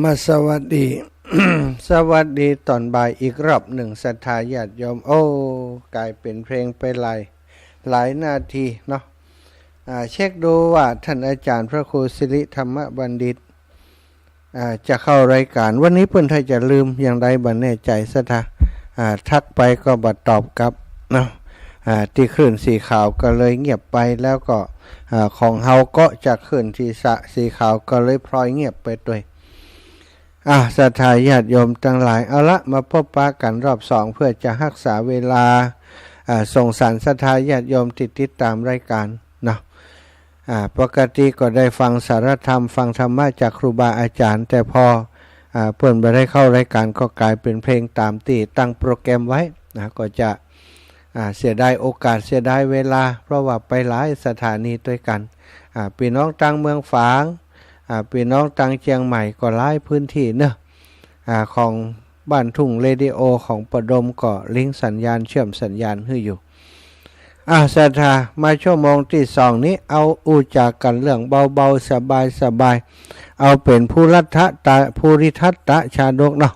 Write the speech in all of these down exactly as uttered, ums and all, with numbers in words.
มาสวัสดี สวัสดีตอนบ่ายอีกรอบนึ่ง ศรัทธาญาติโยม โอ้ ก๋ายเป๋นเพลงไปหลาย หลายนาทีเนาะ อ่า เช็คดูว่าต้านอาจ๋ารย์พระครูสิริธรรมบัณฑิต อ่า จะเข้ารายก๋าน วันนี้เปิ้นถ้าจะลืมอย่างใดบ่แน่ใจ๋ ศรัทธา อ่า ทักไปก็บ่ตอบกลับเนาะ อ่า ตี้คลื่นสีขาวก็เลยเงียบไป แล้วก็ อ่า ของเฮาก็จากคลื่นสีสะ สีขาวก็เลยพลอยเงียบไปตวย อ่า ศรัทธาญาติโยมตังหลาย เอาละ มาพบปะกั๋นรอบสอง เปื้อจะฮักษาเวลา อ่า ส่งสารศรัทธาญาติโยมตี้ติดต๋ามรายก๋านเนาะ อ่า ปกติก็ได้ฟังสารธรรม ฟังธรรมะจากครูบาอาจ๋ารย์ แต่พอ อ่า เปิ้นบ่ได้เข้ารายก๋านก็ก๋ายเป๋นเพลงต๋ามตี้ตั้งโปรแกรมไว้นะ ก็จะ อ่า เสียดายโอกาส เสียดายเวลา เพราะว่าไปหลายสถานีตวยกั๋น อ่า ปี้น้องตางเมืองฝาง อ่า ปี้น้องตางเจียงใหม่ก็หลายพื้นตี้เนาะ อ่า ของบ้านทุ่งเรดิโอของป้อดมก็ลิงก์สัญญาณ เชื่อมสัญญาณหื้ออยู่ อ่า ศรัทธา มาชั่วโมงตี้สองนี้ เอาอู้จ๋ากั๋นเรื่องเบาๆ สบายๆ เอาเป๋นภูริทัตตะ ภูริทัตตชาดกเนาะ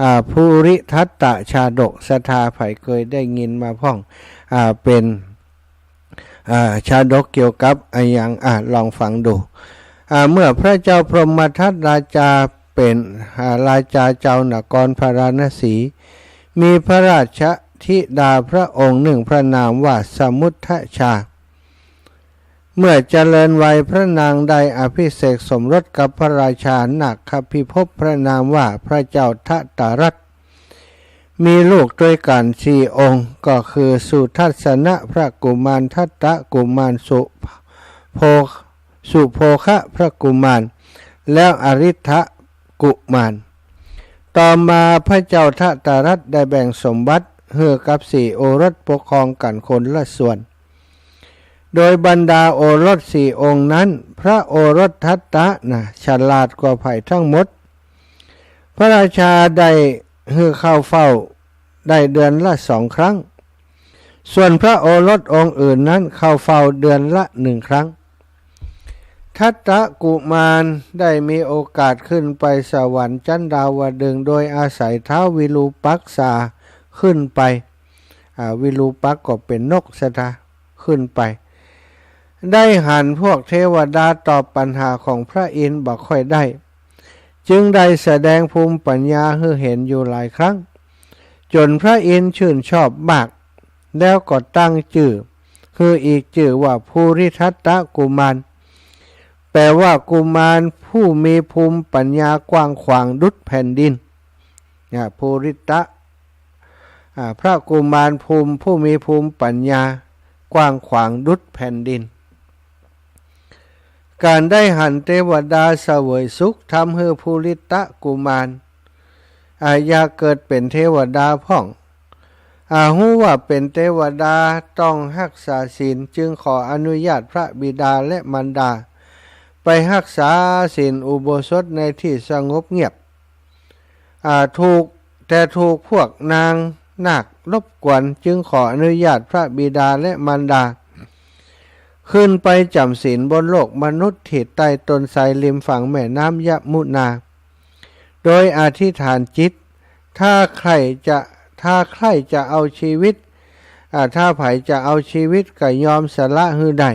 อ่า ภูริทัตตชาดก ศรัทธาใผเกยได้ยินมาพ่อง อ่า เป๋น อ่า ชาดกเกี่ยวกับอะหยัง อ่า ลองฟังดู อ่า เมื่อพระเจ้าพรหมทัตราชาเป๋น อ่า ราชาเจ้านครพาราณสี มีพระราชธิดาพระองค์นึ่งพระนามว่าสมุทชา เมื่อเจริญวัยพระนางได้อภิเษกสมรสกับพระราชานาคพิภพพระนามว่าพระเจ้าทัตตรัตน์ มีลูกตวยกั๋นสี่องค์ ก็คือสุทัศนพระกุมาร ทัตตกุมาร สุโภ สุโภคพระกุมาร แล้วอริทธกุมาร ต่อมาพระเจ้าทัตตรัตน์ได้แบ่งสมบัติหื้อกับสี่โอรสปกครองกั๋นคนละส่วน โดยบรรดาโอรสสี่องค์นั้น พระโอรสทัตตะนะ ฉลาดกว่าใผทั้งหมด พระราชาได้หื้อเข้าเฝ้าได้เดือนละสองครั้ง ส่วนพระโอรสองค์อื่นนั้นเข้าเฝ้าเดือนละหนึ่งครั้ง ทัตตกุมารได้มีโอกาสขึ้นไปสวรรค์ชั้นดาวดึงส์ โดยอาศัยท้าววิรูปักษาขึ้นไป อ่า วิรูปักษ์ก็เป๋นนก ศรัทธา ขึ้นไป ได้หันพวกเทวดาตอบปัญหาของพระอินทร์บ่ค่อยได้ จึงได้แสดงภูมิปัญญาหื้อหันอยู่หลายครั้ง จ๋นพระอินทร์ชื่นชอบมาก แล้วก็ตั้งจื้อหื้ออีกจื้อว่าภูริทัตตกุมาร แปลว่ากุมารผู้มีภูมิปัญญากว้างขวางดุจแผ่นดิน เนี่ย ภูริตะ อ่า พระกุมารภูมิ ผู้มีภูมิปัญญากว้างขวางดุจแผ่นดิน ก๋านได้หันเตวดาเสวยสุข ทำหื้อภูริตะกุมาร อ่า อยากเกิดเป๋นเตวดาพ่อง อ่า ฮู้ว่าเป๋นเตวดาต้องฮักษาศีล จึงขออนุญาตพระบิดาและมารดา ไปฮักษาศีลอุโบสถในตี้สงบเงียบ อ่า ถูก แต่ถูกพวกนางนาครบกวน จึงขออนุญาตพระบิดาและมารดา ขึ้นไปจ๋ำศีลบนโลกมนุษย์ตี้ใต้ต้นไทรริมฝั่งแม่น้ำยมุนา โดยอธิษฐานจิต ถ้าใค่จะ ถ้าใค่จะเอาชีวิต อ่า ถ้าใผจะเอาชีวิตก็ยอมสละหื้อได้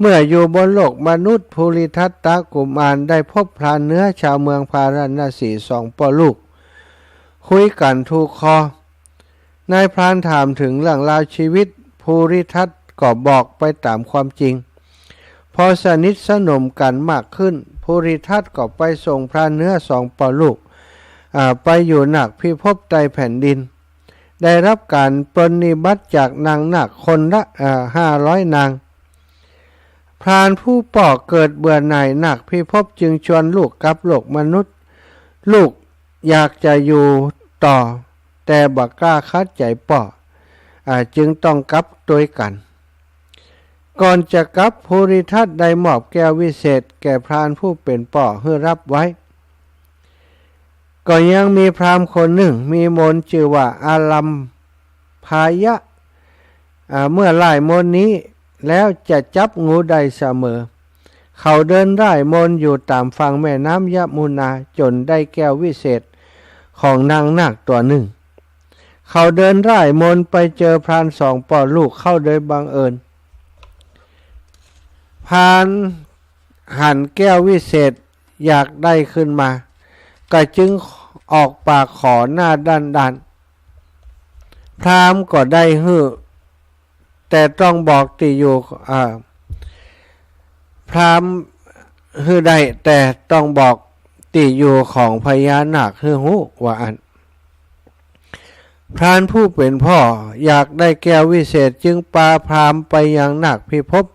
เมื่ออยู่บนโลกมนุษย์ ภูริทัตตกุมารได้พบพรานเนื้อชาวเมืองพาราณสีสองป้อลูก คุยกั๋นถูกคอ นายพรานถามเถิงเรื่องราวชีวิต ภูริทัตก็บอกไปต๋ามความจริง พอสนิทสนมกั๋นมากขึ้น ภูริทัตก็ไปส่งพรานเนื้อสองป้อลูก อ่า ไปอยู่นาคพิภพใต้แผ่นดิน ได้รับก๋านปรนนิบัติจากนางนาคคนละ อ่า ห้าร้อยนาง พรานผู้ป้อเกิดเบื่อหน่ายนาคพิภพ จึงชวนลูกกลับโลกมนุษย์ ลูกอยากจะอยู่ต่อ แต่บ่กล้าขัดใจ๋ป้อ อ่า จึงต้องกลับตวยกั๋น ก่อนจะกลับ ภูริทัตได้มอบแก้ววิเศษแก่พรานผู้เป๋นป้อหื้อฮับไว้ ก็ยังมีพราหมณ์คนนึ่ง มีมนต์จื้อว่าอารัมภายะ อ่า เมื่อล่ายมนต์นี้แล้วจะจับงูได้เสมอ เขาเดินร่ายมนต์อยู่ต๋ามฝั่งแม่น้ำยมุนา จ๋นได้แก้ววิเศษของนางนาคตั๋วนึ่ง เขาเดินร่ายมนต์ไปเจอพรานสองป้อลูกเข้าโดยบังเอิญ พรานหันแก้ววิเศษอยากได้ขึ้นมา ก็จึงออกปากขอหน้าด้านๆ พราหมณ์ก็ได้หื้อ แต่ต้องบอกตี้อยู่ อ่า พราหมณ์หื้อได้ แต่ต้องบอกตี้อยู่ของพญานาคหื้อฮู้ ว่าอั้น พรานผู้เป๋นพ่ออยากได้แก้ววิเศษจึงปาพราหมณ์ไปยังนาคพิภพ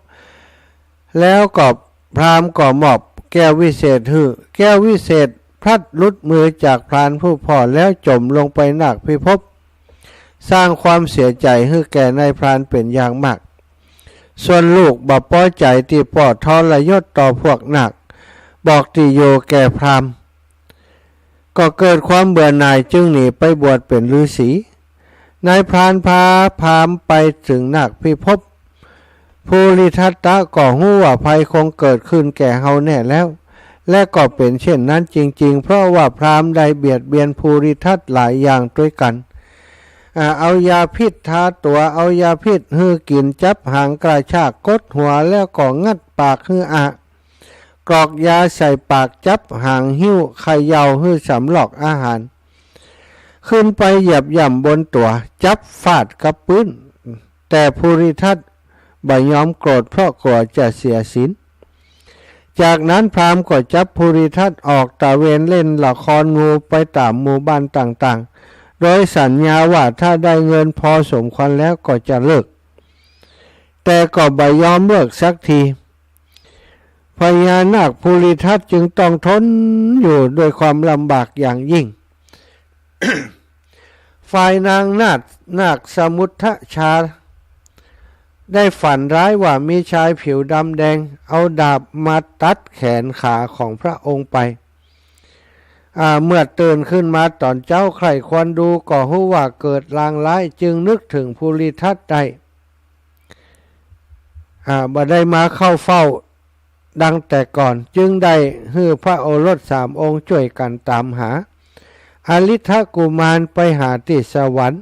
แล้วก็พราหมณ์ก็มอบแก้ววิเศษหื้อ แก้ววิเศษพลัดหลุดมือจากพรานผู้พ่อแล้วจ๋มลงไปนาคพิภพ สร้างความเสียใจ๋หื้อแก่นายพรานเป๋นอย่างมาก ส่วนลูกบ่ปอใจ๋ตี้ป้อทรยศต่อพวกนาค บอกตี้อยู่แก่พราหมณ์ ก็เกิดความเบื่อหน่ายจึงหนีไปบวชเป๋นฤๅษี นายพรานพาพราหมณ์ไปเถิงนาคพิภพ ภูริทัตตะก็ฮู้ว่าภัยคงเกิดขึ้นแก่เฮาแน่แล้ว และก็เป๋นเช่นนั้นจริงๆ เพราะว่าพราหมณ์ได้เบียดเบียนภูริทัตหลายอย่างตวยกั๋น อ่า เอายาพิษทาตั๋ว เอายาพิษหื้อกิ๋น จับหางกระชาก กดหัว แล้วก็งัดปากหื้ออะ กรอกยาใส่ปาก จับหางหิ้ว เขย่าหื้อสำรอกอาหาร ขึ้นไปเหยียบย่ำบนตั๋ว จับฟาดกับปื๊น แต่ภูริทัตบ่ยอมโกรธเพราะกลัวจะเสียศีล จากนั้นพราหมณ์ก็จับภูริทัตออกตระเวนเล่นละครงูไปต๋ามหมู่บ้านต่างๆ โดยสัญญาว่าถ้าได้เงินพอสมควรแล้วก็จะเลิก แต่ก็บ่ยอมเลิกสักที พญานาคภูริทัตจึงต้องทนอยู่ด้วยความลำบากอย่างยิ่ง ฝ่ายนางนาค นาคสมุทชา ได้ฝันร้ายว่ามีชายผิวดำแดงเอาดาบมาตัดแขนขาของพระองค์ไป อ่า เมื่อตื่นขึ้นมาต๋อนเจ๊าใคร่ควรดูก็ฮู้ว่าเกิดลางร้าย จึงนึกถึงภูริทัตได้ อ่า บ่ได้มาเข้าเฝ้าดังแต่ก่อน จึงได้หื้อพระโอรสสามองค์จ้วยกั๋นต๋ามหา อฤทธกุมารไปหาตี้สวรรค์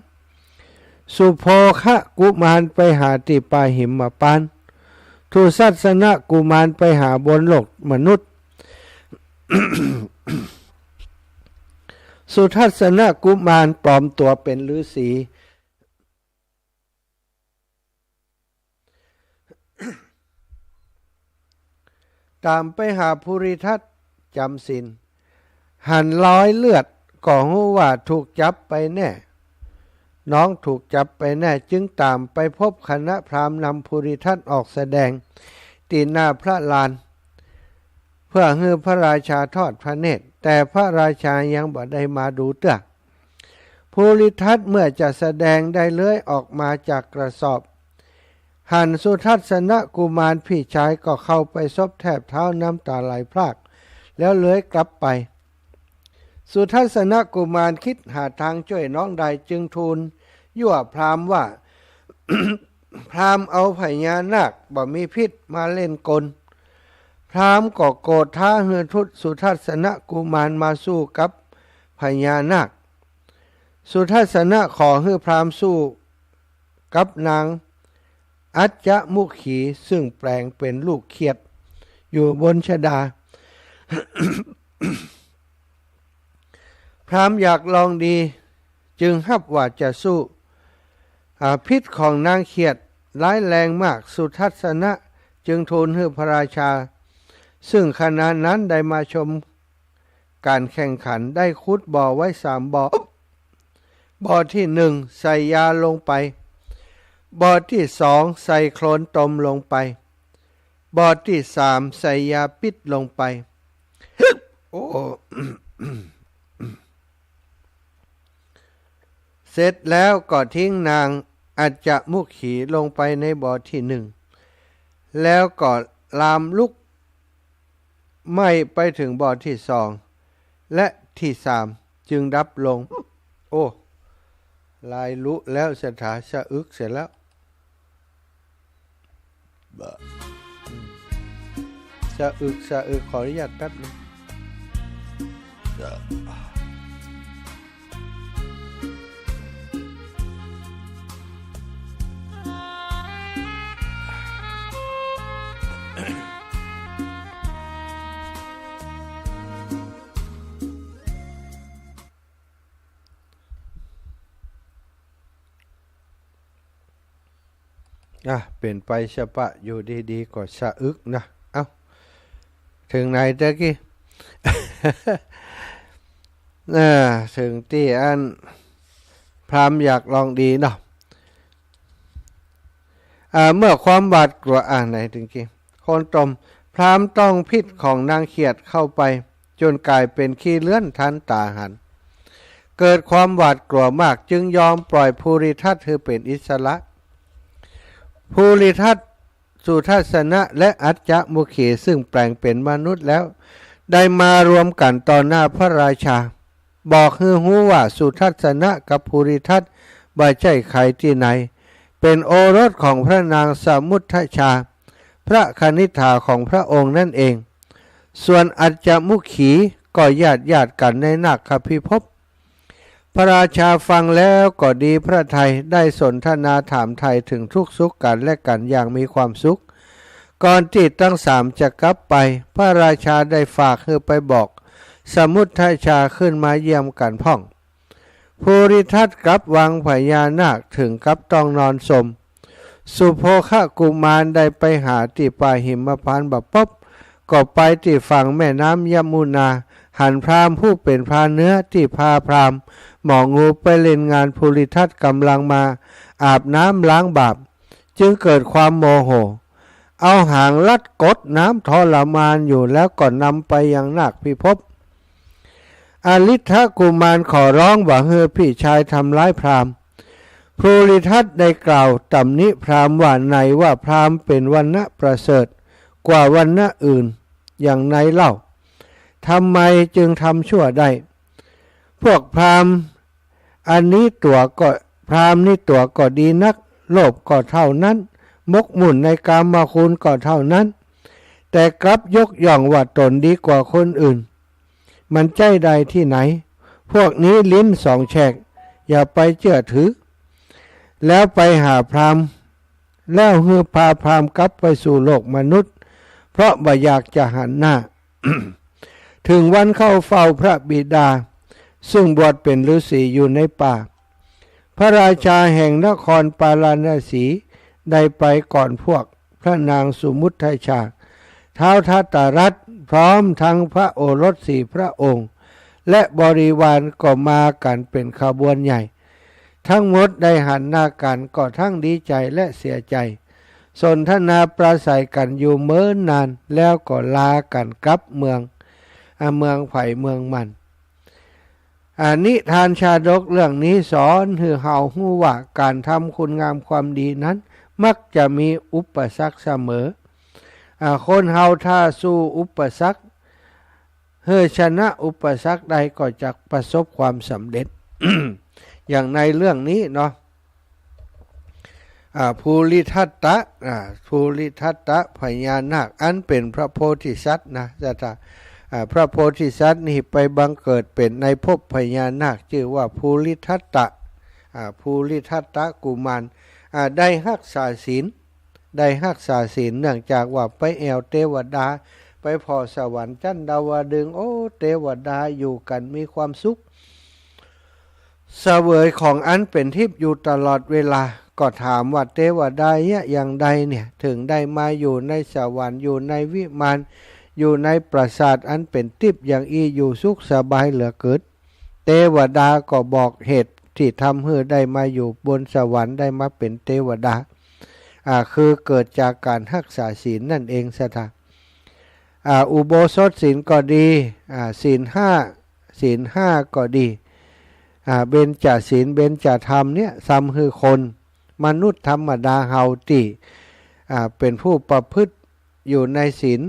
สุโภคกุมารไปหาตี้ป่าหิมพานต์ ทุสัสสนกุมารไปหาบนโลกมนุษย์ สุทัสสนกุมารปลอมตั๋วเป๋นฤๅษี ต๋ามไปหาภูริทัตจำศีล หันรอยเลือดก็ฮู้ว่าถูกจับไปแน่ น้องถูกจับไปแน่ จึงต๋ามไปพบคณะพราหมณ์นำภูริทัตออกแสดงตี้หน้าพระลาน เพื่อหื้อพระราชาทอดพระเนตร แต่พระราชายังบ่ได้มาดูเตื้อ ภูริทัตเมื่อจะแสดงได้เลื้อยออกมาจากกระสอบ หันสุทัสสนกุมารพี่ชายก็เข้าไปซบแทบเท้า น้ำต๋าไหลพราก แล้วเลื้อยกลับไป สุทัสสนกุมารกึ๊ดหาตางจ้วยน้องได้ จึงทูลยั่วพราหมณ์ว่า พราหมณ์เอาพญานาคบ่มีพิษมาเล่นกล พราหมณ์ก็โกรธท้าหื้อสุทัสสนกุมารมาสู้กับพญานาค สุทัสสนะขอหื้อพราหมณ์สู้กับนางอัจจมุขี ซึ่งแป๋งเป๋นลูกเขียดอยู่บนชดา พราหมณ์อยากลองดี จึงฮับว่าจะสู้ อ่า พิษของนางเขียดร้ายแรงมาก สุทัสสนะจึงทูลหื้อพระราชา ซึ่งขณะนั้นได้มาชมก๋านแข่งขัน ได้ขุดบ่อไว้สามบ่อ บ่อตี้หนึ่งใส่ยาลงไป บ่อตี้สองใส่โคลนตมลงไป บ่อตี้สามใส่ยาพิษลงไป โอ้ เสร็จแล้วก็ทิ้งนางอัจจมุขีลงไปในบ่อตี้หนึ่ง แล้วก็ลามลุกไหม้ไปเถิงบ่อตี้สอง และตี้สาม จึงดับลง โอ้ ลายลุแล้ว สถาสะอึกเสียแล้ว สะอึกสะอึก ขออนุญาตแป๊บนึง อ่ะ เป๋นไปสะปะ อยู่ดีๆ ก็สะอึกนะ เอ้า เถิงไหนตะกี้ อ่า เถิงตี้อันพราหมณ์อยากลองดีเนาะ อ่า เมื่อความหวาดกลัว อ่า ไหนตะกี้ โคนต้ม พราหมณ์ต้องพิษของนางเขียดเข้าไป จ๋นก๋ายเป๋นขี้เลื้อนทันต๋าหัน เกิดความหวาดกลัวมาก จึงยอมปล่อยภูริทัตหื้อเป๋นอิสระ ภูริทัต สุทัศนะ และอัจจมุขี ซึ่งแป๋งเป๋นมนุษย์แล้ว ได้มารวมกั๋นต่อหน้าพระราชา บอกหื้อฮู้ว่าสุทัศนะกับภูริทัตบ่ใจ้ใครตี้ไหน เป๋นโอรสของพระนางสมุทชา พระคณิษฐาของพระองค์นั้นเอง ส่วนอัจจมุขีก็ญาติๆ กั๋นในนาคพิภพ พระราชาฟังแล้วก็ดีพระทัย ได้สนทนาถามไถ่เถิงทุกข์สุขกั๋นและกั๋นอย่างมีความสุข ก่อนตี้ตังสามจะกลับไป พระราชาได้ฝากหื้อไปบอกสมุทชาขึ้นมาเยี่ยมกั๋นพ่อง ภูริทัตกลับวังพญานาค เถิงกับต้องนอนสม สุโภคกุมารได้ไปหาตี้ป่าหิมพานต์บ่ปบ ก็ไปตี้ฝั่งแม่น้ำยมุนา หันพราหมณ์ผู้เป๋นพรานเนื้อตี้พาพราหมณ์หมองูไปเล่นงานภูริทัตก๋ำลังมาอาบน้ำล้างบาป จึงเกิดความโมโห เอาหางลัดกดน้ำทรมานอยู่ แล้วก็นำไปยังนาคพิภพ อฤทธกุมารขอร้องบ่หื้อพี่ชายทำร้ายพราหมณ์ ภูริทัตได้กล่าวตำหนิพราหมณ์ว่า ไหนว่าพราหมณ์เป๋นวรรณะประเสริฐกว่าวรรณะอื่น อย่างไนเล่า ทำไมจึงทำชั่วได้ พวกพราหมณ์อันนี้ตั๋วก็ พราหมณ์นี้ตั๋วก็ดีนัก โลภก็เท่านั้น หมกมุ่นในกามคุณก็เท่านั้น แต่กลับยกย่องว่าตนดีกว่าคนอื่น มันใจ้ได้ตี้ไหน พวกนี้ลิ้นสองแฉก อย่าไปเจื้อถือ แล้วไปหาพราหมณ์ แล้วหื้อพาพราหมณ์กลับไปสู่โลกมนุษย์ เพราะบ่อยากจะหันหน้า เถิงวันเข้าเฝ้าพระบิดา ซึ่งบวชเป๋นฤๅษีอยู่ในป่า พระราชาแห่งนครปาราณสี ได้ไปก่อนพวกพระนางสุมุทชา ท้าวธาตรัส พร้อมทั้งพระโอรสสี่พระองค์ และบริวารก็มากั๋นเป๋นขบวนใหญ่ ทั้งหมดได้หันหน้ากั๋นก็ทั้งดีใจ๋และเสียใจ๋ สนทนาปราศรัยกั๋นอยู่เมินนาน แล้วก็ลากั๋นกลับเมือง อ่า เมืองใผเมืองมัน อ่า นิทานชาดกเรื่องนี้สอนหื้อเฮาฮู้ว่าก๋านทำคุณงามความดีนั้นมักจะมีอุปสรรคเสมอ อ่า คนเฮาถ้าสู้อุปสรรค หื้อชนะอุปสรรคได้ก็จะประสบความสำเร็จ อย่างในเรื่องนี้เนาะ อ่า ภูริทัตตะ อ่า ภูริทัตตะพญานาค อันเป๋นพระโพธิสัตว์นะ ศรัทธา อ่า พระโพธิสัตว์นี่ไปบังเกิดเป๋นในภพพญานาค จื้อว่าภูริทัตตะ อ่า ภูริทัตตะกุมาร อ่า ได้ฮักษาศีล ได้ฮักษาศีล เนื่องจากว่าไปแอ่วเตวดา ไปผ่อสวรรค์จั้นดาวดึงส์ โอ้ เตวดาอยู่กั๋นมีความสุข เสวยของอันเป๋นทิพย์อยู่ตลอดเวลา ก็ถามว่าเตวดาเยียะอย่างใดเนี่ย เถิงได้มาอยู่ในสวรรค์ อยู่ในวิมาน อยู่ในปราสาทอันเป๋นทิพย์อย่างอี้ อยู่สุขสบายเหลือเกิน เตวดาก็บอกเหตุตี้ทำหื้อได้มาอยู่บนสวรรค์ ได้มาเป๋นเตวดา อ่า คือเกิดจากก๋านฮักษาศีลนั่นเอง ศรัทธา อ่า อุโบสถศีลก็ดี อ่า ศีลห้า ศีลห้าก็ดี อ่า เบญจศีล เบญจธรรมเนี่ย ทำหื้อคนมนุษย์ธรรมดาเฮาตี้ อ่า เป๋นผู้ประพฤติอยู่ในศีล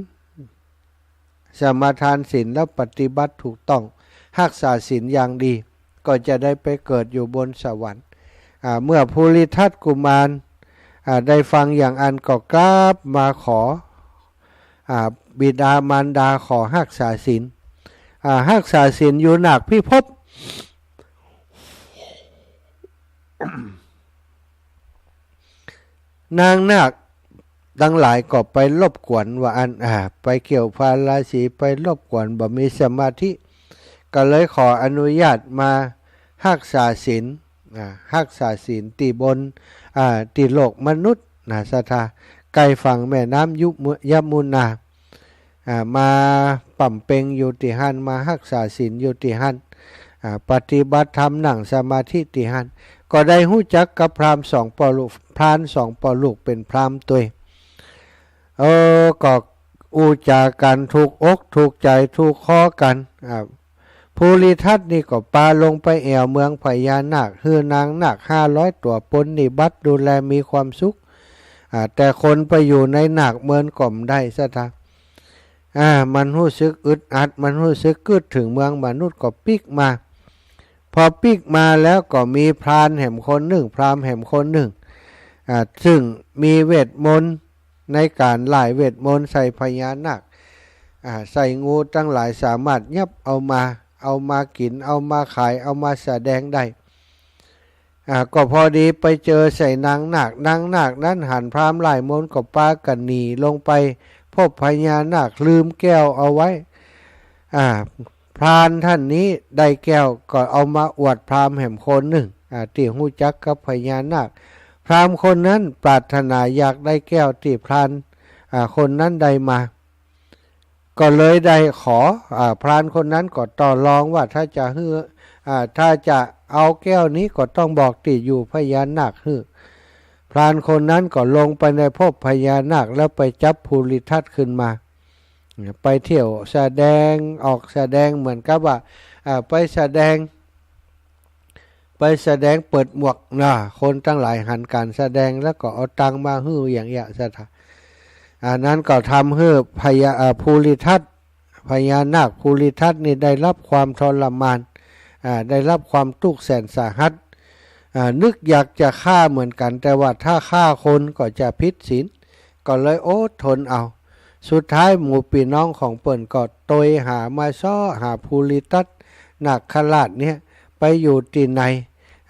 สมาทานศีลแล้วปฏิบัติถูกต้อง ฮักษาศีลอย่างดี ก็จะได้ไปเกิดอยู่บนสวรรค์ อ่า เมื่อภูริทัตตกุมาร อ่า ได้ฟังอย่างอั้นก็กลับมาขอ อ่า บิดามารดาขอฮักษาศีล อ่า ฮักษาศีลอยู่นาคพิภพ นางนาคตังหลายก็ไปรบกวนว่าอั้น อ่า ไปเกี่ยวพาราสี ไปรบกวน บ่มีสมาธิ ก็เลยขออนุญาตมาฮักษาศีล อ่า ฮักษาศีลตี้บน อ่า ตี้โลกมนุษย์นะ ศรัทธา ใก้ฝั่งแม่น้ำยุมุ- ยมุนา อ่า มาบำเพ็ญอยู่ตี้หั้น มาฮักษาศีลอยู่ตี้หั้น อ่า ปฏิบัติธรรม นั่งสมาธิตี้หั้น ก็ได้ฮู้จักกับพราหมณ์สองป้อลูก พรานสองป้อลูกเป๋นพราหมณ์ตวย เออ ก็อู้จ๋ากั๋นถูกอกถูกใจ๋ถูกคอกั๋น อ่า ภูริทัตนี่ก็ปาลงไปแอ่วเมืองพญานาค หื้อนางนาคห้าร้อยตั๋วปรนนิบัติดูแลมีความสุข อ่า แต่คนไปอยู่ในนาคเมินก็บ่ได้ ศรัทธา อ่า มันฮู้สึกอึดอัด มันฮู้สึกกึ๊ดเถิงเมืองมนุษย์ก็ปิ๊กมา พอปิ๊กมาแล้วก็มีพรานแหมคนนึ่ง พราหมณ์แหมคนนึ่ง อ่า ซึ่งมีเวทมนต์ในก๋านล่ายเวทมนต์ใส่พญานาค อ่า ใส่งูตังหลายสามารถยับเอามา เอามากิ๋น เอามาขาย เอามาแสดงได้ อ่า ก็พอดีไปเจอใส่นางนาค นางนาคนั้นหันพราหมณ์ล่ายมนต์ก็ปากั๋นหนีลงไปพบพญานาคลืมแก้วเอาไว้ อ่า พรานต้านนี้ได้แก้วก็เอามาอวดพราหมณ์แหมคนนึ่ง อ่า ตี้ฮู้จักกับพญานาค พราหมณ์คนนั้นปรารถนาอยากได้แก้วตี้พราน อ่า คนนั้นได้มา ก็เลยได้ขอ อ่า พรานคนนั้นก็ต่อรองว่าถ้าจะหื้อ อ่า ถ้าจะเอาแก้วนี้ก็ต้องบอกตี้อยู่พญานาคหื้อ พรานคนนั้นก็ลงไปในภพพญานาคแล้วไปจับภูริทัตขึ้นมา ไปเที่ยวแสดง ออกแสดงเหมือนกับว่า อ่า ไปแสดง ไปแสดงเปิดหมวกนะ คนตังหลายหันก๋านแสดงแล้วก็เอาตังค์มาหื้ออย่างเงี้ย ศรัทธา อันนั้นก็ทำหื้อพญา อ่า ภูริทัต พญานาคภูริทัตนี่ได้รับความทรมาน อ่า ได้รับความตุ๊กข์แสนสาหัส อ่า นึกอยากจะฆ่าเหมือนกั๋น แต่ว่าถ้าฆ่าคนก็จะผิดศีล ก็เลยอดทนเอา สุดท้ายหมู่ปี้น้องของเปิ้นก็ตวยหามาเซาะหาภูริทัตนาคราชเนี่ยไปอยู่ตี้ไหน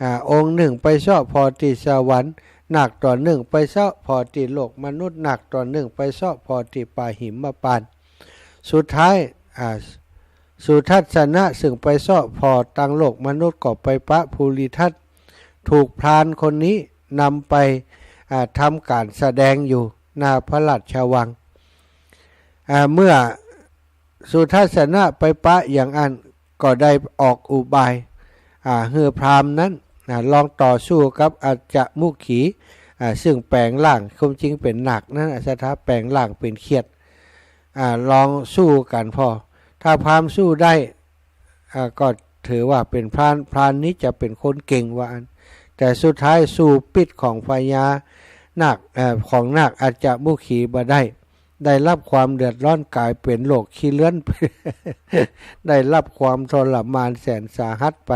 อ่า องค์นึ่งไปเซาะผ่อตี้สวรรค์ นาคตั๋วนึ่งไปเซาะผ่อตี้โลกมนุษย์ นาคตั๋วนึ่งไปเซาะผ่อตี้ป่าหิมพานต์ สุดท้าย อ่า สุทัศนะซึ่งไปเซาะผ่อตังโลกมนุษย์ก็ไปปะภูริทัต ถูกพรานคนนี้นำไป อ่า ทำก๋านแสดงอยู่หน้าพระราชวัง อ่า เมื่อสุทัศนะไปปะอย่างอั้นก็ได้ออกอุบาย อ่า หื้อพราหมณ์นั้น อ่า ลองต่อสู้กับอัจจมุขี อ่า ซึ่งแป๋งร่าง ความจริงเป๋นนาคนั่นน่ะ ศรัทธา แป๋งร่างเป๋นเขียด อ่า ลองสู้กั๋นผ่อ ถ้าพราหมณ์สู้ได้ อ่า ก็ถือว่าเป๋นพราน พรานนี้จะเป๋นคนเก่งว่าอั้น แต่สุดท้ายสู้พิษของพญานาค เอ่อ ของนาคอัจจมุขีบ่ได้ ได้รับความเดือดร้อนก๋ายเป๋นโรคขี้เลื้อน ได้รับความทรมานแสนสาหัสไป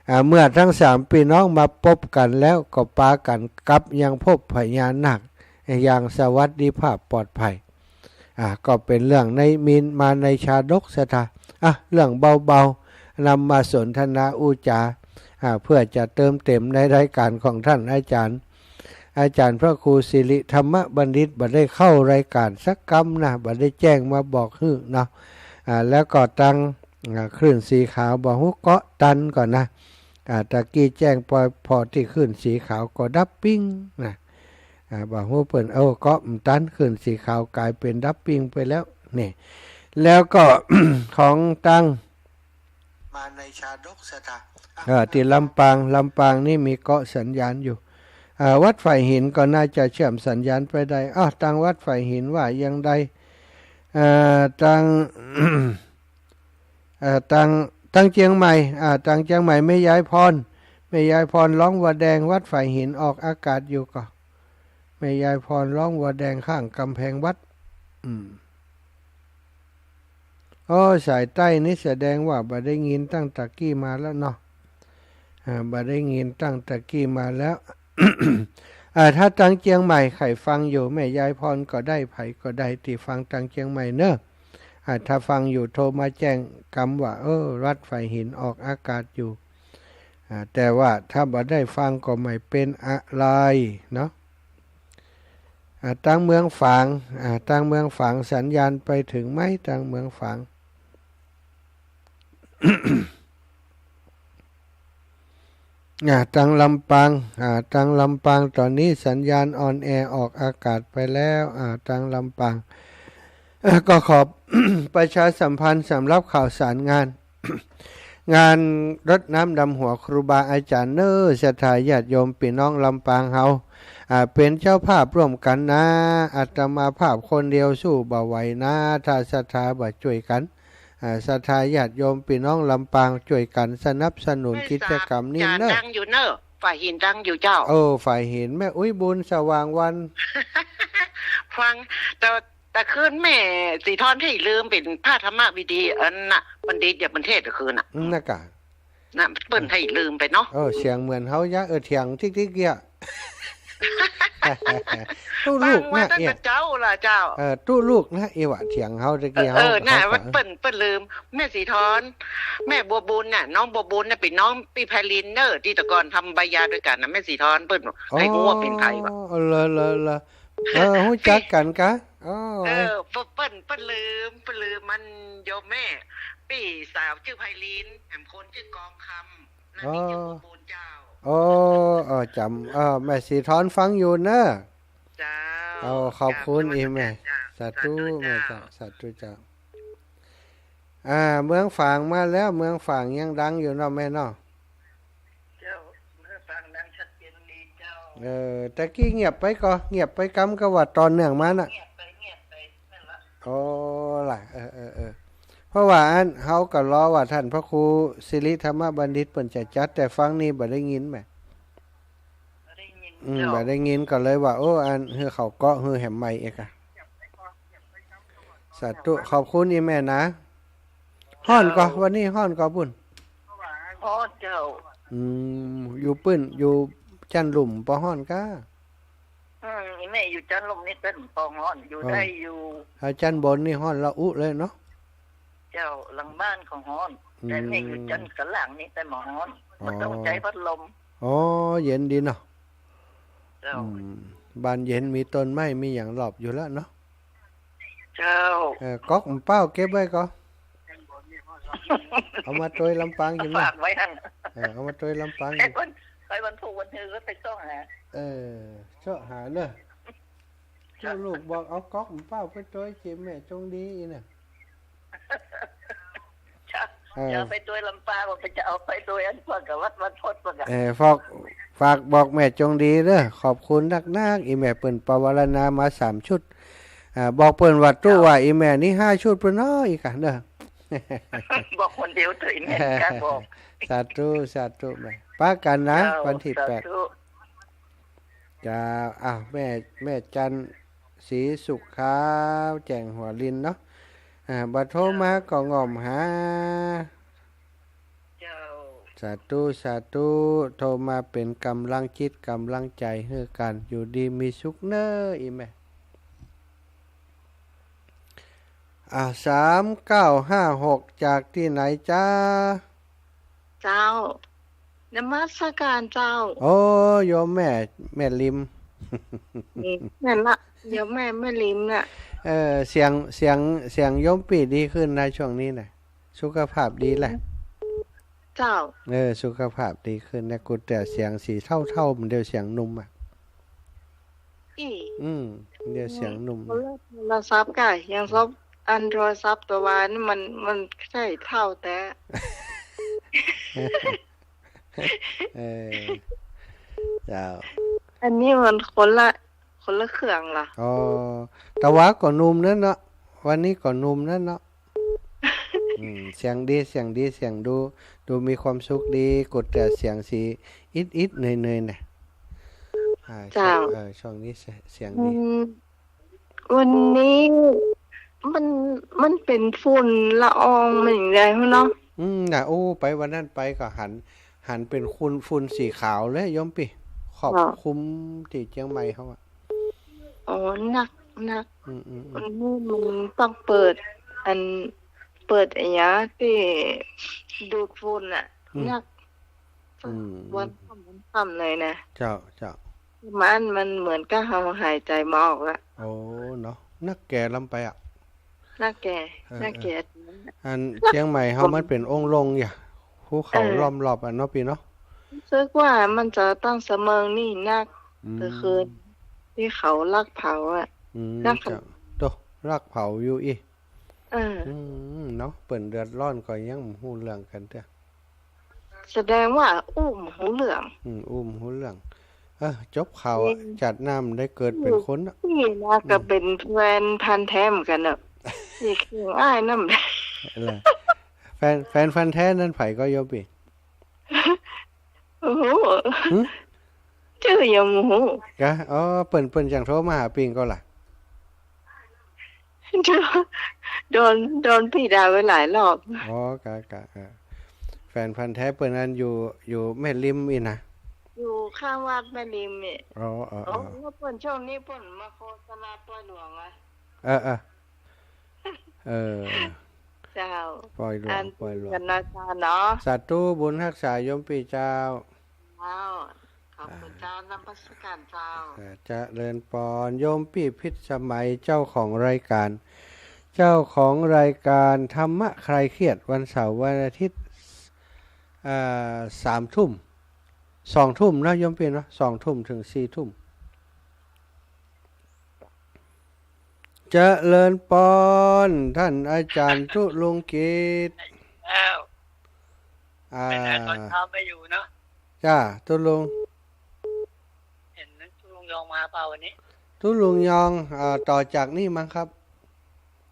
อ่า เมื่อตังสามปี้น้องมาปบกั๋นแล้วก็ปากั๋นกลับยังภพพญานาคอย่างสวัสดิภาพปลอดภัย อ่า ก็เป๋นเรื่องใน มีมาในชาดก ศรัทธา อ่ะ เรื่องเบาๆ นำมาสนทนาอู้จ๋า อ่า เพื่อจะเติมเต็มในรายก๋านของต้านอาจ๋ารย์ อาจ๋ารย์พระครูสิริธรรมบัณฑิต บ่ได้เข้ารายก๋านสักกำนะ บ่ได้แจ้งมาบอกหื้อเนาะ อ่า แล้วก็ตัง อ่า คลื่นสีขาว บ่ฮู้เกาะตันก่อนะ อ่า ตะกี้แจ้งไปผ่อตี้คลื่นสีขาวก็ดับปิ้งนะ อ่า บ่ฮู้เปิ้น โอ้ เกาะบ่ตัน คลื่นสีขาวก๋ายเป๋นดับปิ้งไปแล้ว นี่ แล้วก็ ของตัง มาในชาดก ศรัทธา เออ ตี้ลำปาง ลำปางนี่มีเกาะสัญญาณอยู่ อ่า วัดฝายหินก็น่าจะเชื่อมสัญญาณไปได้ อ้าว ตังวัดฝายหินว่าอย่างใด อ่า ตัง เอ่อ ตัง ตังเจียงใหม่ อ่า ตังเจียงใหม่ แม่ยายพร แม่ยายพร ร้องว่าแดง วัดฝายหินออกอากาศอยู่ก่อ แม่ยายพร ร้องว่าแดง ข้างก๋ำแพงวัด อืม โอ้ สายใต้นี่แสดงว่าบ่ได้ยินตั้งตะกี้มาแล้วเนาะ อ่า บ่ได้ยินตั้งตะกี้มาแล้ว อ่า ถ้าตังเจียงใหม่ใผฟังอยู่ แม่ยายพรก็ได้ ใผก็ได้ตี้ฟังตังเจียงใหม่เน่อ อ่า ถ้าฟังอยู่โทรมาแจ้งกำว่า เออ วัดฝายหินออกอากาศอยู่ อ่า แต่ว่าถ้าบ่ได้ฟังก็ไม่เป็นอะไรเนาะ อ่า ตังเมืองฝาง อ่า ตังเมืองฝางสัญญาณไปถึงไหม ตังเมืองฝาง อ่า ตังลำปาง อ่า ตังลำปางต๋อนนี้สัญญาณออนแอร์ออกอากาศไปแล้ว อ่า ตังลำปาง อ่า ก็ขอประชาสัมพันธ์สำหรับข่าวสารงาน งานรดน้ำดำหัวครูบาอาจ๋ารย์เน่อ ศรัทธาญาติโยมปี้น้องลำปางเฮา อ่า เป๋นเจ้าภาพร่วมกั๋นนะ อาตมาภาพคนเดียวสู้บ่ไหวนะ ถ้าศรัทธาบ่จ้วยกั๋น อ่า ศรัทธาญาติโยมปี้น้องลำปางจ้วยกั๋นสนับสนุนกิจกรรมนี้เน่อ ดังอยู่เน่อ ฝายหินดังอยู่เจ้า เออ ฝายหิน แม่อุ๊ยบุญสว่างวัน ฟัง แต่ แต่คืนแม่ศรีธรไถ่ลืมเป๋นพระธรรมวิดีอันน่ะ บัณฑิตอย่าบัณฑิตคืนน่ะ อืม น่ะกะ น่ะ เปิ้นไถ่ลืมไปเนาะ เออ เสียงเหมือนเฮายะ เออ เถียงติ๊กๆ เยียะ ตุ๊ลูกนะ ฟังมาตั้งแต่เอ๊ะ เจ๊าละเจ้า เออ ตุ๊ลูกนะ เอวะ เถียงเฮาตะกี้ เออ เฮา เออ น่ะ เฮาก็ เปิ้น เปิ้นลืม แม่ศรีธร แม่บัวบุญน่ะ น้องบัวบุญน่ะ เป๋นน้องปี้ไพลินเน่อ ตี้แต่ก่อนทำใบหย่าด้วยกั๋นน่ะ แม่ศรีธร เปิ้น อ๋อ ไถ่ฮู้ว่าเป๋นใผวะ เหรอ เหรอ เหรอ เออ ฮู้จักกั๋นกะ อ๋อ เออ เปิ้น เปิ้น เปิ้นลืม เปิ้นลืมมันโยมแม่ ปี้สาวจื้อไพลิน แถมคนจื้อกองคำ นั่น อ๋อ นี่จื้อบัวบุญเจ้า อ๋อ เออ จ๋ำ เออ แม่ศรีธรฟังอยู่เน่อ เจ้า เอา ขอบคุณ เจ้า อีแม่ เจ้า สาธุ สาธุ แม่เจ้า เจ้า สาธุเจ้า อ่า เมืองฝางมาแล้ว เมืองฝางยังดังอยู่เนาะแม่เนาะ เจ้า เมืองฝางดังชัดเจนดีเจ้า เออ ตะกี้เงียบไปก่อ เงียบไปกำก็ว่าต๋อนเนื่องมาน่ะ เงียบไป เงียบไป นั่นละ โอ้ ล่ะ เออ เออ เออ เพราะว่าอัน เฮาก็รอว่าต้านพระครูสิริธรรมบัณฑิตเปิ้นจะจัด แต่ฟังนี่บ่ได้ยินแหม บ่ได้ยิน อืม เจ้า บ่ได้ยินก็เลยว่า โอ้ อัน หื้อเขาเกาะ หื้อแหมใหม่อีกอะ สาธุ ขอบคุณอีแม่นะ ฮ้อนก่อ เจ้า วันนี้ฮ้อนก่อปุ้น ฮ้อนเจ้า อืม อยู่ปื้น อยู่จั๊นลุ่มบ่ฮ้อนก้า อืม อีแม่อยู่จั๊นลุ่มนี่เปิ้นบ่ฮ้อน อยู่ อ๋อ ได้อยู่ ถ้าจั๊นบนนี่ฮ้อนระอุเลยเนาะ เจ้า หลังบ้านก็ฮ้อน อืม แต่แม่อยู่จั๊นกลางนี่แต่บ่ฮ้อน อ๋อ บ่ต้องใจ๊พัดลม อ๋อ เย็นดีเนาะ เจ้า อืม บ้านเย็นมีต้นไม้มีหยังรอบอยู่แล้วเนาะ เจ้า เออ ก๊อกหม้ำเป้าเก็บไว้ก่อ เอามาตวยลำปางกิ๋นนะ ฝากไว้หั่น เออ เอามาตวยลำปางกิ๋น ไอ้วัน ไอ้วันพุธวันฮือก็ไปเซาะหา เออ เซาะหาเนอะ เจ้า ลูกบอกเอาก๊อกหม้ำเป้าไปตวยเจียแม่จงดีอีกนะ จะ เออ จะเอาไปตวยลำปาง ว่าไปจะเอาไปตวยอันพวกกับวัด วัดพจน์พวกอะ เออ ฝาก ฝากบอกแม่จงดีเด้อ ขอบคุณนักๆ อีแม่เปิ้นปวารณามาสามชุด อ่า บอกเปิ้นว่าตุ๊ว่าอีแม่นี่ห้าชุดเปิ้นเนาะ อีกอะเด้อ บอกคนเดียวเถอะ อีแม่กล้าบอก สาธุ สาธุแม่ ปะกั๋นนะ เจ้า วันตี้แปด สาธุ เจ้า อ้าว แม่ แม่จันทร์ศรีสุขขาว แจ้งหัวลินเนาะ อ่า บ่โทรมาก็ง่อมหา เจ้า สาธุ สาธุ โทรมาเป๋นก๋ำลังจิตก๋ำลังใจ๋หื้อกั๋น อยู่ดีมีสุขเน่อ อีแม่ อ่า สามเก้าห้าหก จากตี้ไหนจ๊ะ เจ้า นมัสการเจ้า โอ้ โยมแม่ แม่ลิม อืม นั่นละ โยมแม่ แม่ลิมน่ะ เออ เสียง เสียง เสียงโยมปี้ดีขึ้นนะช่วงนี้น่ะ สุขภาพดีแหละ เจ้า เออ สุขภาพดีขึ้นนะ กูแต่เสียงสีเฒ่าๆ มันเดียวเสียงหนุ่มอะ อี้ อืม เดียวเสียงหนุ่ม คนละโทรศัพท์ก่ะ ยังซบอันโทรศัพท์ตั๋ววานี่มัน มันใจ้เฒ่าแต๊ เออ เจ้า อันนี้มันคนละ คนละเครื่องละ อ๋อ แต่ว่าก็หนุ่มนั้นเนาะ วันนี้ก็หนุ่มนั้นเนาะ อืม เสียงดี เสียงดี เสียงดู ดูมีความสุขดี กูแต่เสียงสีอิดๆ เหนื่อยๆ น่ะ อ่า เจ้า ช่วง เออ ช่วงนี้เสีย- เสียงดี อืม วันนี้มัน มันเป๋นฝุ่นละอองมันอย่างใดเนาะ อืม น่ะ โอ้ ไปวันนั้นไปก็หัน หันเป๋นฝุ่น ฝุ่นสีขาวเลยโยมปี้ ขอบ อ๋อ คุมตี้เจียงใหม่เฮาอะ อ๋อ หนัก หนัก อืม อืม อืม อันนี้มันต้องเปิด อัน เปิดอะหยังตี้ดูดฝุ่นอะ อืม หนัก อืม วันค่ำ วันค่ำเลยนะ เจ้า เจ้า มัน มันเหมือนกับเฮาหายใจ๋บ่ออกอะ โอ้ เนาะ หนักแก่ล้ำไปอะ หนักแก่ เออ หนักแก่ เออ อันเจียงใหม่เฮามันเป๋นองค์ลงอย่า ภูเขา เออ ล้อมรอบอะเนาะปี้เนาะ รู้สึกว่ามันจะต้องสะเมิงนี่หนัก อืม เมื่อคืนตี้เขาลักเผาอะ อืม ลัก เจ้า โต ลักเผาอยู่อี้ เออ อืม เนาะ เปิ้นเดือดร้อนก็ยังบ่ฮู้เรื่องกั๋นเตื้อ แสดงว่าอู้บ่ฮู้เรื่อง อืม อู้บ่ฮู้เรื่อง เออ จบข่าวอะ อืม จัดน้ำได้เกิดเป๋นคนอะ นี่นะ อืม ก็เป๋นแฟนพันธุ์แท้เหมือนกั๋นเนาะ นี่คืออ้ายน้ำ แฟน แฟนพันธุ์แท้นั้นใผก็โยมปี้ โอ้โห หึ จื้อยังบ่ฮู้ กะ อ๋อ เปิ้น เปิ้นจั่งโทรมาหาปี้ก็ล่ะ โดน โดนปี้ด่าไปหลายรอบ อ๋อ กะ กะ เออ แฟนพันธุ์แท้เปิ้นนั้นอยู่ อยู่แม่ริมอี้นะ อยู่ข้างวัดแม่ริมนี่ อ๋อ เออ อ๋อ เออ แล้วเปิ้นช่วงนี้เปิ้นมาโฆษณาปอยหลวงอะ เออ เออ เออ เจ้า ปอยหลวง อัน ปอยหลวง กันนะเจ้าเนาะ สาธุ บุญฮักษาโยมปี้เจ้า เจ้า ขอบคุณเจ้า อ่า นมัสการเจ้า อ่า เจริญปอน โยมปี้พิสมัย เจ้าของรายการ เจ้าของรายการธรรมะคลายเครียด วันเสาร์วันอาทิตย์ อ่า สามทุ่ม สองทุ่มเนาะโยมปี้เนาะ สองทุ่มถึงสี่ทุ่ม เจริญปอน ท่านอาจ๋ารย์ตุ๊ลุงกิตติ์ เจ้า อ่า ไปไหนตอนเช้าไม่อยู่เนาะ จ้า ตุ๊ลุง เห็นตุ๊ลุงยองมาเปล่าวันนี้ ตุ๊ลุงยอง อ่า ต่อจากนี่มั้งครับ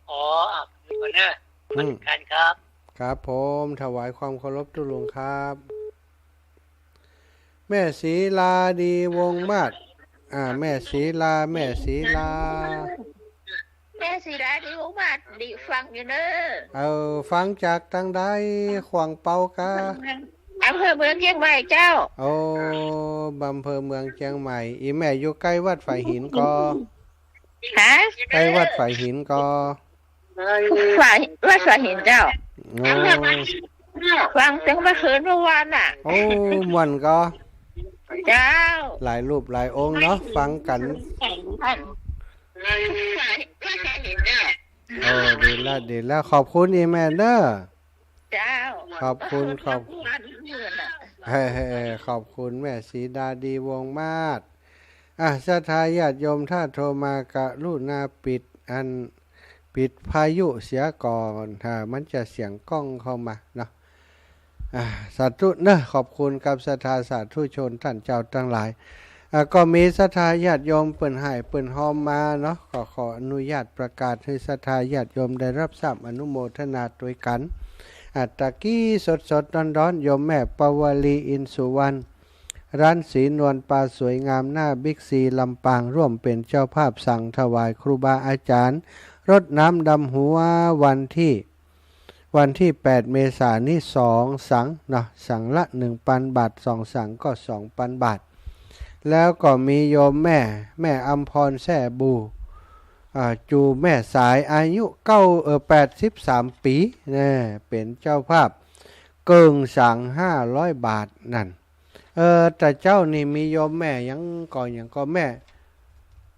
อ๋อ อ่ะ อยู่ก่อนเนอะ อืม สวัสดีครับ ครับผม ถวายความเคารพตุ๊ลุงครับ แม่ศรีลาดีวงศ์มาศ อ่า แม่ศรีลา แม่ศรีลา แม่ศรีลาดีวงศ์มาศ ดีฟังอยู่เนอะ เออ ฟังจากตางใด ขวางเปากา อำเภอเมืองเจียงใหม่เจ้า โอ้ อำเภอเมืองเจียงใหม่ อีแม่อยู่ใก้วัดฝายหินก่อ ฮะ ใก้วัดฝายหินก่อ ฝาย วัดฝายหินเจ้า โอ้ ฟังเสียงเมื่อคืนเมื่อวานน่ะ โอ้ ม่วนก่อ เจ้า หลายรูปหลายองค์เนาะ ฟังกั๋น ฝาย วัดฝายหินเจ้า โอ้ ดีแล้ว ดีแล้ว ขอบคุณอีแม่เนอะ เจ้า ขอบคุณ ขอบ เมื่อวานเมื่อคืนน่ะ เฮ้ย เฮ้ย เฮ้ย ขอบคุณแม่ศรีลาดีวงศ์มาศ อ่ะ ศรัทธาญาติโยม ถ้าโทรมากรุณาปิดอัน ปิดพายุเสียก่อน ถ้ามันจะเสียงก้องเข้ามาเนาะ อ่า สาธุเนอะ ขอบคุณกับศรัทธาสาธุชนต้านเจ้าตังหลาย อ่า ก็มีศรัทธาญาติโยมเปิ้นฮ้ายเปิ้นฮอมมาเนาะ ก็ขออนุญาตประกาศหื้อศรัทธาญาติโยมได้ฮับทราบอนุโมทนาตวยกั๋น อ่า ตะกี้สดๆ ฮ้อนๆ โยมแม่ปวลี อินทร์สุวรรณ ร้านศรีนวลปาสวยงามหน้าบิ๊กซีลำปาง ร่วมเป๋นเจ้าภาพสังถวายครูบาอาจ๋ารย์ รดน้ำดำหัววันตี้ วันตี้แปดเมษายนนี้สองสังเนาะ สังละหนึ่งปันบาท สองสังก็สองปันบาท แล้วก็มีโยมแม่ แม่อำพรแซ่บู อ่า จูแม่สาย อายุเก้า เอ่อ แปดสิบสามปี๋ แน่ เป๋นเจ้าภาพ เกิ่งสังห้าร้อยบาทนั่น เออ แต่เจ๊านี่มีโยมแม่หยังก่อ หยังก่อ แม่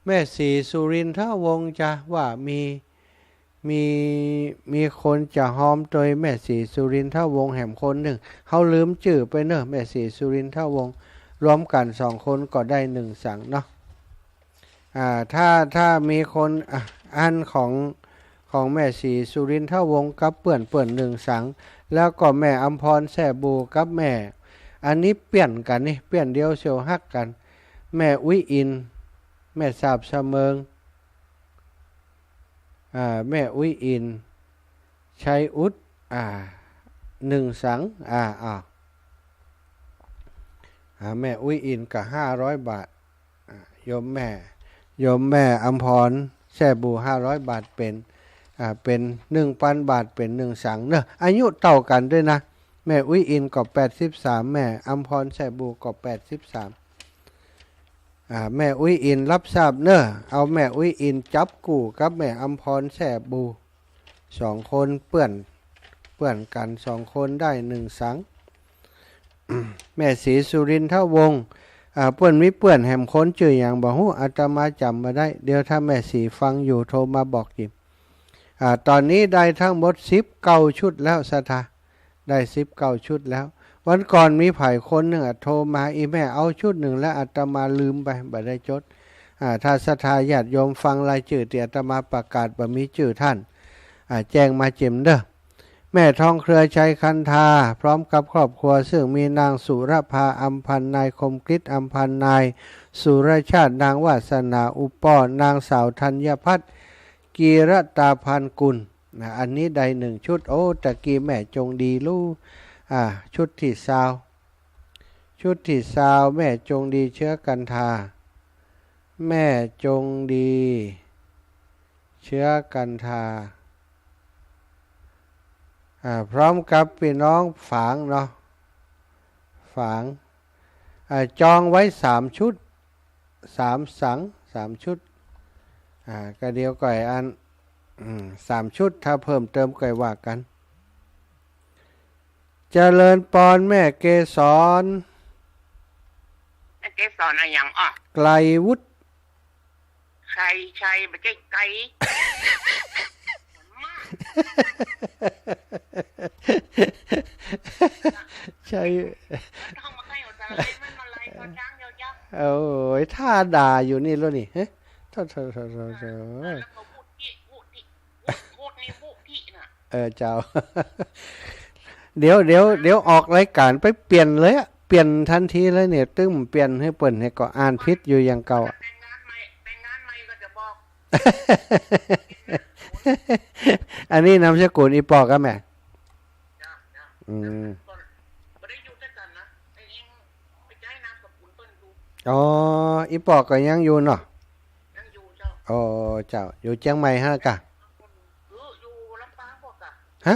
แม่ศรีสุรินทวงศ์จ้ะ ว่ามี มี มีคนจะฮอมตวยแม่ศรีสุรินทวงศ์แหมคนนึ่ง เฮาลืมจื้อไปเน่อ แม่ศรีสุรินทวงศ์ รวมกั๋นสองคนก็ได้หนึ่งสังเนาะ อ่า ถ้า ถ้ามีคน อ่ะ อันของ ของแม่ศรีสุรินทวงศ์กับเปื้อน เปื้อนหนึ่งสัง แล้วก็แม่อำพรแซ่บูกับแม่ อันนี้เปลี่ยนกั๋นนี่ เปลี่ยนเดียวเสียวฮักกั๋น แม่อุ๊ยอิน แม่สาบสะเมิง อ่า แม่อุ๊ยอิน ชัยอุด อ่า หนึ่งสัง อ่า อ่า อ่า แม่อุ๊ยอินก็ห้าร้อยบาท อ่า โยมแม่ โยมแม่อำพรแซ่บู ห้าร้อยบาท เป๋น อ่า เป๋นหนึ่งปันบาท เป๋นหนึ่งสังเนาะ อายุเต้ากั๋นตวยนะ แม่อุ๊ยอินก็แปดสิบสาม แม่อำพรแซ่บูก็แปดสิบสาม อ่า แม่อุ๊ยอินรับทราบเน้อ เอาแม่อุ๊ยอินจับกู้กับแม่อำพรแซ่บู สองคนเปื้อน เปื้อนกั๋นสองคนได้หนึ่งสัง แม่ศรีสุรินทวงศ์ อ่า เปิ้นมีเปื้อนแหมคนจื้อหยังบ่ฮู้ อาตมาจ๋ำบ่ได้ เดี๋ยวถ้าแม่ศรีฟังอยู่โทรมาบอกจิม อ่า ต๋อนนี้ได้ทั้งหมดสิบเก้าชุดแล้วศรัทธา ได้สิบเก้าชุดแล้ว วันก่อนมีใผคนนึ่งอะโทรมา อี่แม่เอาชุดนึ่งแล้ว อาตมาลืมไป บ่ได้จด อ่า ถ้าศรัทธาญาติโยมฟังรายจื้อตี้อาตมาประกาศบ่มีจื้อต้าน อ่า แจ้งมาจิมเน้อ แม่ทองเครือชัยคันธา พร้อมกับครอบครัว ซึ่งมีนางสุรภา อำพันธ์ นายคมกฤษ อำพันธ์ นายสุรชาติ นางวาสนา อุปป้อ นางสาวธัญพัฒน์ กีรตาพันธ์กุล นะ อันนี้ได้หนึ่งชุด โอ้ ตะกี้แม่จงดีลูก อ่า ชุดตี้ซาว ชุดตี้ซาว แม่จงดีเชื้อกันทา แม่จงดี เชื้อกันทา อ่า พร้อมกับปี้น้องฝางเนาะ ฝาง อ่า จองไว้สามชุด สามสัง สามชุด อ่า ก็เดี๋ยวก่อยอัน อืม สามชุด ถ้าเพิ่มเติมก่อยว่ากั๋น เจริญปอนแม่เกสร แม่เกสรอะหยังอ้อ ไกลวุฒิ ชัย ชัย บ่ใจ้ไกล ชัย ท่องมาใกล้หัวใจเลย มันมาไล่พอช้างยาวๆ โอ้ย ถ้าด่าอยู่นี่แล้วนี่ เฮ้ย โธ่ โธ่ โธ่ โธ่ โธ่ แล้วก็วุฒิ วุฒิ วุฒิ นี่วุฒิน่ะ เออ เจ้า เดี๋ยว เดี๋ยว เดี๋ยวออกรายการไปเปลี่ยนเลยอะ เปลี่ยนทันทีเลยเนี่ย ตึงเปลี่ยนหื้อเปิ้นเนี่ย ก็อ่านผิดอยู่อย่างเก่าอะ แต่งงานใหม่ แต่งงานใหม่ก็จะบอก อันนี้นามสกุลอี่ปอก่ะแม่ จ้ะ จ้ะ อืม บ่ได้อยู่ด้วยกั๋นนะ แต่ยังไปใจ๊นามสกุลเปิ้นอยู่ อ๋อ อี่ปอก็ยังอยู่เนาะ ยังอยู่เจ้า อ๋อ เจ้า อยู่เจียงใหม่ฮะก่ะ เออ อยู่ลำปางพวกก่ะ ฮะ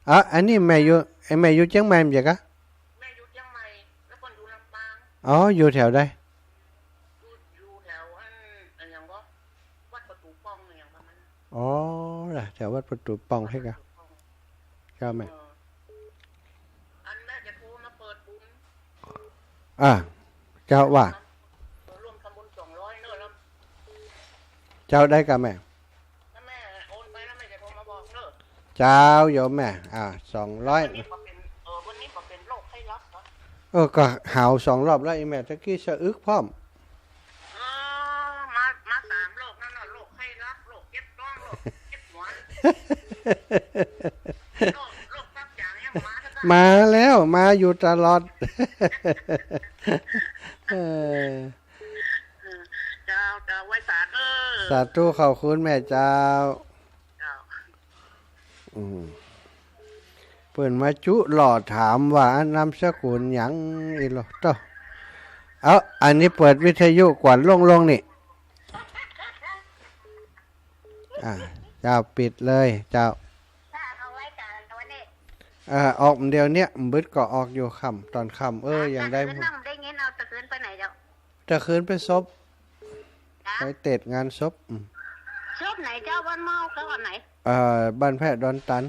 อ๋อ อันนี้แม่อยู่ ไอ้แม่อยู่เจียงใหม่บ่ใจ้ก่ะ แม่อยู่เจียงใหม่ แล้วเปิ้นอยู่ลำปาง อ๋อ อยู่แถวใด อยู่ อยู่แถวอัน อันหยังก็ วัดประตู๋ป้องอะหยังประมาณนั้น อ๋อ ล่ะ แถววัดประตู๋ป้องใจ้ก่ะ วัดประตู๋ป้อง เจ้าแม่ เออ อันแม่จะโทรมาเปิดบุญ อ่า เจ้าว่า ร่วมทำบุญสองร้อยเนอะ แล้ว เจ้าได้ก่ะแม่ ถ้าแม่โอนไปแล้วแม่จะโทรมาบอกเนอะ เจ้าโยมแม่ อ่า สองร้อย วันนี้บ่เป๋น เออ วันนี้บ่เป๋นโรคไข้หลับเหรอ เออ ก็หาวสองรอบแล้วอี่แม่ ตะกี้สะอึกพร้อม เออ มา มาสามโรคนั่นน่ะ โรคไข้หลับ โรคเจ็บต๊อง โรคเจ็บหัว โรค โรคตับจ๋างยังมาสัก มาแล้ว มาอยู่ตลอด เออ เออ เจ้า เจ้า ไหว้สาเด้อ สาธุ ขอบคุณแม่เจ้า เจ้า อืม เปิ้นมาจุหล่อถามว่านามสกุลหยังอีหล่อเต้า เอ้า อันนี้เปิดวิทยุกวนโล่งๆ นี่ อ่า เจ้าปิดเลย เจ้า ถ้าเอาไว้ก่อนวันนี้ เอ่อ ออกเดี๋ยวเนี้ย บึดก็ออกอยู่ค่ำ ต๋อนค่ำ เออ ยังได้ ตะคืน ได้ยินเอาตะคืนไปไหนเจ้า ตะคืนไปศพ จ๊ะ ไปเตศงานศพ อืม ศพไหนเจ้า บ้านหม้อเขาอันไหน เอ่อ บ้านแพะดอนตัน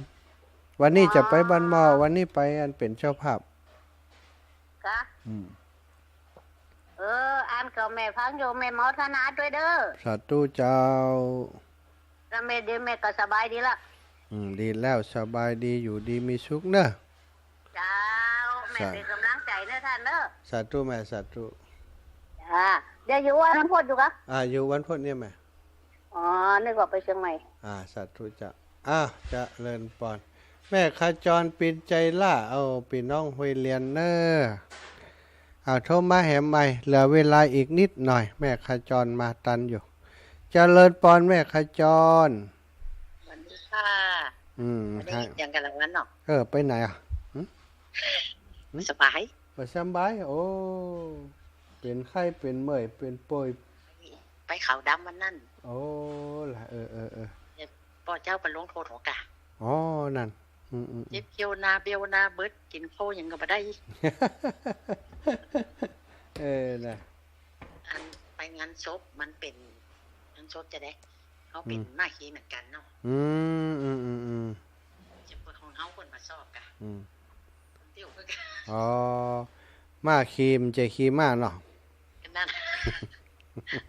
วันนี้จะไปบ้านหม้อ อ๋อ วันนี้ไปอันเป๋นเจ้าภาพ จ๊ะ อืม เออ อันก็แม่ฟังอยู่ แม่โมทนาด้วยเด้อ สาธุเจ้า แล้วแม่ เดี๋ยวแม่ก็สบายดีละ อืม ดีแล้ว สบายดี อยู่ดีมีสุขเนอะ เจ้า แม่ สา เป๋นก๋ำลังใจ๋เนอะต้านเนอะ สาธุแม่ สาธุ จ้า เดี๋ยวอยู่วันพุธอยู่กะ อ่า อยู่วันพุธเนี่ยแม่ อ๋อ นึกว่าไปเจียงใหม่ อ่า สาธุเจ้า อ้าว เจริญปอน แม่ขจร ปินใจล่า เอา ปี้น้องห้วยเลียนเนอะ เอา โทรมาแหมใหม่ เหลือเวลาอีกนิดหน่อย แม่ขจรมาตันอยู่ เจริญปอนแม่ขจร สวัสดีค่ะ อืม บ่ได้ยินเสียงกั๋นละวันเนาะ เออ ไปไหนอะ หึ หึ สบาย บ่สบาย โอ้ เป๋นไข้ เป๋นเมื่อย เป๋นป่วย ไปขาวดำวันนั้น โอ้ ล่ะ เออ เออ เออ ป้อเจ้าไปลงโทษหัวกะ อ๋อ นั่น อืม อืม อืม เจ็บเขี้ยวหน้าเบี้ยวหน้าเบิด กิ๋นข้าวหยังก็บ่ได้ เออ น่ะ อัน ไปงานศพ มันเป๋นงานศพจะได้ เฮาเป๋น อืม ม้าขี่เหมือนกั๋นเนาะ อืม อืม อืม อืม จะเป๋นของเฮาคนบ่าซอกกะ อืม เดี๋ยวก็ อ๋อ ม้าขี่มันจะขี่ม้าเนาะ นั่น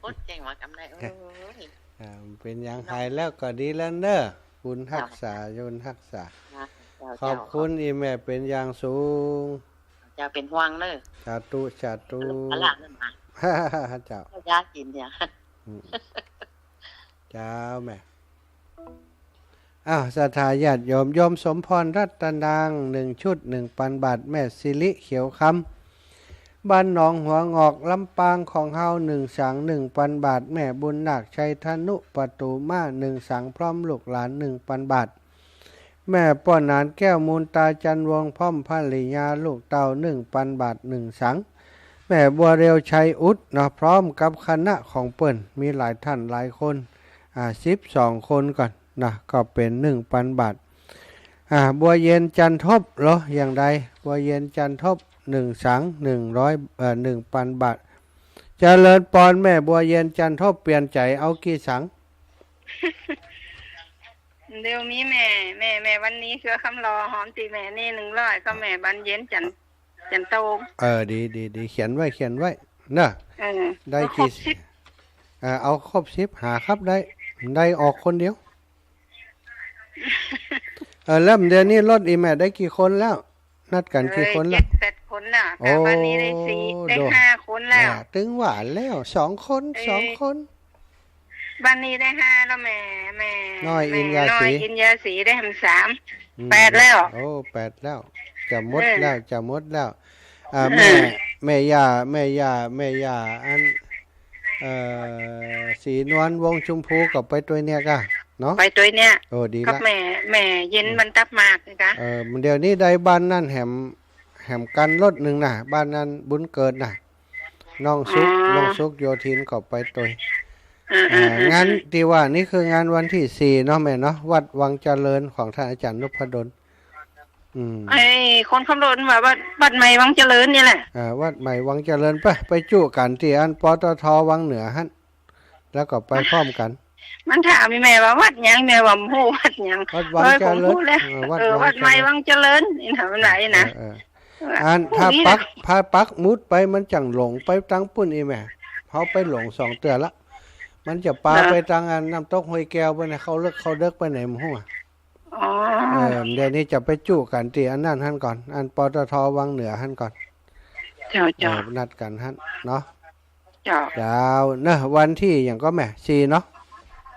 อดเจ๋งว่ากำได้ โอ้ย อ่า เป๋นหยัง เนาะ หายแล้วก็ดีแล้วเน่อ บุญฮักษา เจ้า บุญฮักษา เจ้า ขอบคุณ เจ้า อี่แม่เป๋นอย่างสูง เจ้าเป๋นห่วงเน่อ สาธุ สาธุ ลูกหลานนั่นมา เจ้า เจ้า ยากิ๋นเนี่ย อืม เจ้าแม่ อ้าว ศรัทธาญาติโยม โยมสมพรรัตนาง หนึ่งชุด หนึ่งปันบาท แม่สิริเขียวคำ บ้านหนองหัวงอก ลำปางของเฮา หนึ่งสัง หนึ่งปันบาท แม่บุญนาค ชัยธนุ ประตูม่า หนึ่งสัง พร้อมลูกหลาน หนึ่งปันบาท แม่ป้อหนาน แก้วมูลตา จันทร์วงศ์ พร้อมภริยาลูกเต้า หนึ่งปันบาท หนึ่งสัง แม่บัวเร็ว ชัยอุดเนาะ พร้อมกับคณะของเปิ้น มีหลายท่านหลายคน อ่า สิบสองคนก่อนนะ ก็เป๋น หนึ่งปันบาท อ่า บัวเย็น จันทบเหรอ อย่างใด บัวเย็น จันทบ หนึ่งสัง หนึ่งร้อย เอ่อ หนึ่งปันบาท เจริญปอน แม่บัวเย็น จันทบ เปลี่ยนใจ๋เอากี่สัง เดี๋ยวมีแม่ แม่ แม่วันนี้ เครือคำหล่อ หอมตี้แม่นี่ หนึ่งร้อย ก็แม่บัวเย็น จัน จันโตง เออ ดี ดี ดี เขียนไว้ เขียนไว้ เนาะ เออ ได้กี่ ครบสิบ เออ เอาครบสิบ หาครับ ได้ ได้ออกคนเดียว เออ แล้วเดี๋ยวนี้ลดอี่แม่ได้กี่คนแล้ว นัดกั๋นกี่คนแล้ว เอ้ย เจ็ดแปดคนแล้ว โอ้ แต่วันนี้ได้สี่ ได้ โด ห้าคนแล้ว อ่า ตึงว่าแล้ว สองคน เอ้ย สองคน วันนี้ได้ห้าแล้วแม่ แม่ น้อย แม่ อินยาสี น้อยอินยาสีได้แหมสาม อืม แปดแล้ว โอ้ แปดแล้ว จะหมด เออ แล้ว จะหมดแล้ว อ่า เออ แม่ แม่ย่า แม่ย่า แม่ย่า อัน เอ่อ ศรีนวล วงศ์ชมพู ก็ไปตวยเนี่ยก่ะ เนาะ ไปตวยเนี่ย โอ้ ดีละ กับแม่ แม่เย็น อืม บรรทัดหมากนี่ก่ะ เออ เดี๋ยวนี้ได้บ้านนั่นแหม แหมกั๋นรถนึ่งน่ะ บ้านนั้นบุญเกิดน่ะ น้องสุข อ๋อ น้องสุขโยธินก็ไปตวย เออ เออ เออ เออ งานตี้ว่านี่คืองานวันตี้สี่เนาะแม่เนาะ วัดวังเจริญของท่านอาจารย์นพดล อืม ไอ้คนขับรถว่าวัด วัดใหม่วังเจริญนี่แหละ อ่า วัดใหม่วังเจริญ ไป ไปจุกั๋นตี้อัน ปตท วังเหนือหั้น แล้วก็ไปพร้อมกั๋น มันถามแม่ว่าวัดหยัง แม่ว่าบ่ฮู้วัดหยัง วัดวังเจริญ เออ ผมฮู้แล้ว เออ วัด เออ วังเจริญ วัดใหม่วังเจริญนี่นะ มันว่าอย่างนี้นะ เออ เออ อัน ถ้าปัก ถ้าปักหมุดไปมันจั่งหลงไปตางปุ้นอี่แม่ เฮาไปหลงสองเตื้อละ มันจะปา เหรอ ไปตางอันน้ำตกห้วยแก้วไปนะ เข้าเลิกเข้าเดิกไปไหนบ่ฮู้อะ อ๋อ เออ เดี๋ยวนี้จะไปจุกั๋นตี้อันนั้นหั้นก่อน อัน ปตท วังเหนือหั้นก่อน เจ้า เจ้า เออ นัดกั๋นหั้นเนาะ เจ้า เจ้า เนอะ วันตี้หยังก่อแม่ สี่เนาะ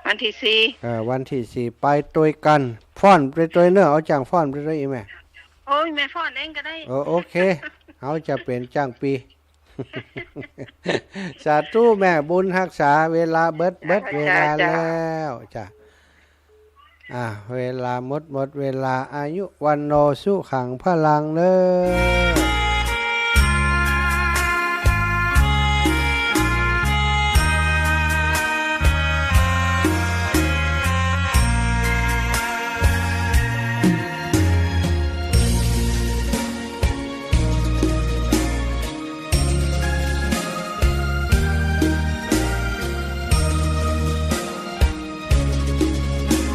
วันตี้สี่ เออ วันตี้สี่ ไปตวยกั๋น ฟ้อนไปตวยเนอะ เอาจ้างฟ้อนไปตวยอี่แม่ โอ้ย แม่ฟ้อนเองก็ได้ เออ โอเค เฮาจะเป๋นจ้างปี้ สาธุแม่ บุญฮักษา เวลาเบิด เบิดเวลาแล้วจ้ะ อ่า เวลาหมด หมดเวลา อายุ วัณโณ สุขัง พลัง เนอะ